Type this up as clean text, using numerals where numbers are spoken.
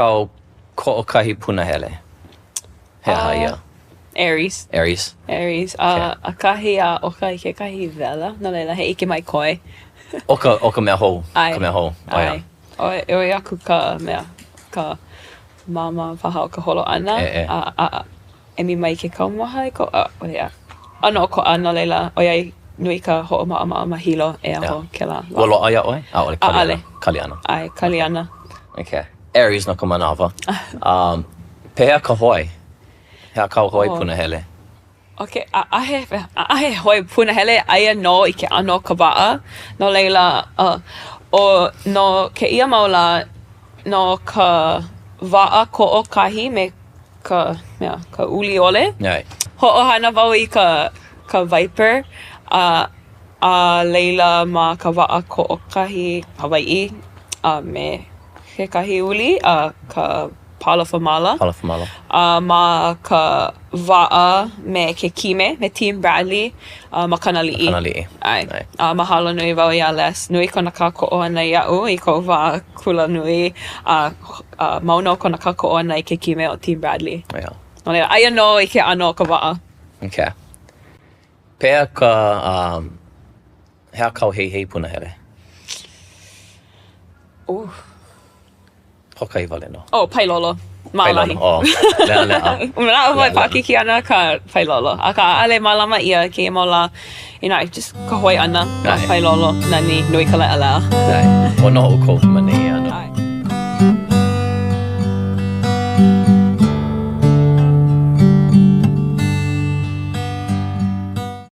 Kāu koʻokahi punahele? He aha ia? Aries. Aries? Aries. A ʻakahi a ʻoka i kekahi wela, no laila he ʻike mai koe. ʻO ka, ʻo ka mea hou. ʻAe. Ka mea hou. ʻAe. ʻOi, ʻoi aku ka mea, ka māmā paha o ka holo ʻana. E, e. A, a, emi mai ke kaumaha i ko, ʻaʻole ʻea. ʻAno ʻokoʻa, no laila, ʻoiai nui ka hoʻomaʻamaʻa ma Hilo, e aho kēlā Ua loaʻa iā ʻoe? ʻAʻole, kali ʻAʻole. ana. Kali ana. ʻAe, kali ana. Okay. Aries no ka manawa. Um, pehea ka hoe? He aha kāu hoe punahele? Okay, ʻaʻahe, ʻaʻahe hoe punahele, aia nō i ke ʻano o ka waʻa. No laila, uh, ʻo, no kēia mau lā, no ka waʻa koʻokahi me ka mea, ka uli ʻole. ʻAe. Hoʻohana wau i ka, ka Viper, a, a laila ma ka waʻa koʻokahi Hawaiʻi a me kekahi uli a ka Palafamala. Palafamala. A ma ka waʻa me ke kime, me Team Bradley a ma Kanaliʻi. Kanaliʻi. ʻAe. ʻAe. A mahalo nui wau iā Les. Nui kona kākoʻo ʻana iaʻu i koʻu wā kulanui a a mau nō kona kākoʻo ʻana i ke kime ʻo Team Bradley. Yeah. No laila, aia nō i ke ʻano o ka waʻa. Okay. Pehea ka, um, he aha kāu heihei punahele? Uh. Hoʻokahi wale nō. Oh, pailolo. Maʻalahi. Pailolo, oh. Leʻaleʻa. Manaʻo wau e paʻakikī ana ka pailolo. Akā, ʻaʻole mālama ʻia kēia mau lā. Inā, just ka hoe ʻana ma pailolo, nani, nui ka leʻaleʻa. ʻAe. Ua noho ʻoukou ma nēia ʻano. ʻAe.